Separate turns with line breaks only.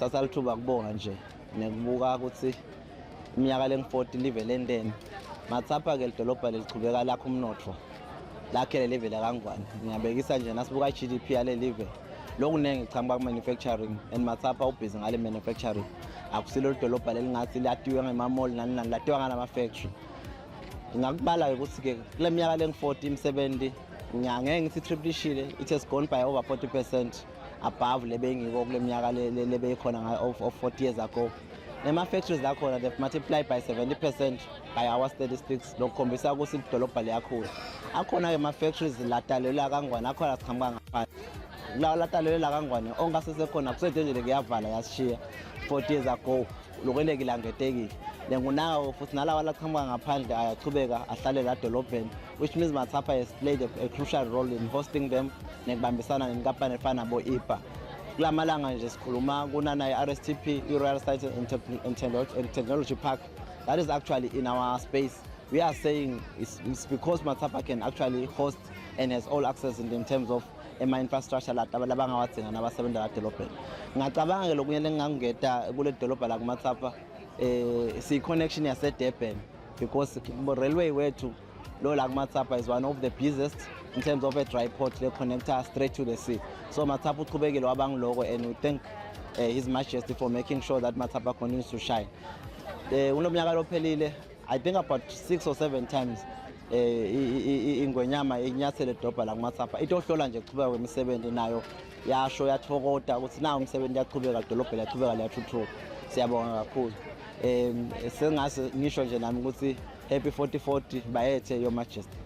Sithatha lithuba kubonga nje nekubuka ukuthi iminyaka lengu-40 live lenteni. Matsapha ke lidolobha lelichubeka lakho umnotfo lakhe lelive lakaNgwane. Ngiyabekisa nje nasibuka i-GDP yalelive lokuningi kuchamuka ku-manufacturing and Matsapha ubhizi ngale manufacturing. Akusilo lidolobha lelingathi latiwe ngema-mall nani nani, latiwa ngalama-factory. Ngingakubala-ke ukuthi-ke kule minyaka lengu-40 imisebenzi ngiyangeke ngithi triplishile, it has gone by over 40% above lebeyingiko kule minyaka lebeyikhona of 40 years ago. Nema-factories lakhona they've multiplied by 70% by our statistics, lokukhombisa ukuthi idolobha liyakhula. Akhona-ke ama-factories ladalelwa kaNgwane, akhona siqhamuka ngaphandle. Kulawa ladalelwa kaNgwane onke asesekhona kusede nje kuyavala yasishiya 40 years ago lokwelekile angetekile. Lengunawo futhi nalawa laqhamuka ngaphandle ayachubeka ahlale la dolobheni, which means Matsapha has played a crucial role in hosting them nekubambisana nenkampani efana nabo-IPA. Kulamalanga nje sikhuluma kunana i-RSTP, i-Royal Science and Technology Park, that is actually in our space. We are saying it's because Matsapha can actually host and has all access in terms of ema-infrastructure labangawadzinga nabasebenza la dolobheni. Ngingacabanga-ke lokunye lengingakungeta kule dolobha la kuMatsapha, siyi-connection yase-Durban because railway wethu lo la kuMatsapha is one of the busiest in terms of a dry port le connector straight to the sea. So Matsapha uchubekile wabangiloko and we thank His Majesty for making sure that Matsapha continues to shine. Kulo mnyaka lophelile I think about 6 or 7 times ingwenyama inyathele edolobha la kuMatsapha itohlola nje kuchubeka kwemisebenzi nayo yasho yathokota ukuthi nawo umsebenzi uyachubeka, idolobha liyachubeka liyathuthuka. Siyabonga kakhulu. Sengase ngisho nje nami ukuthi happy 4040 bayethe, Your Majesty.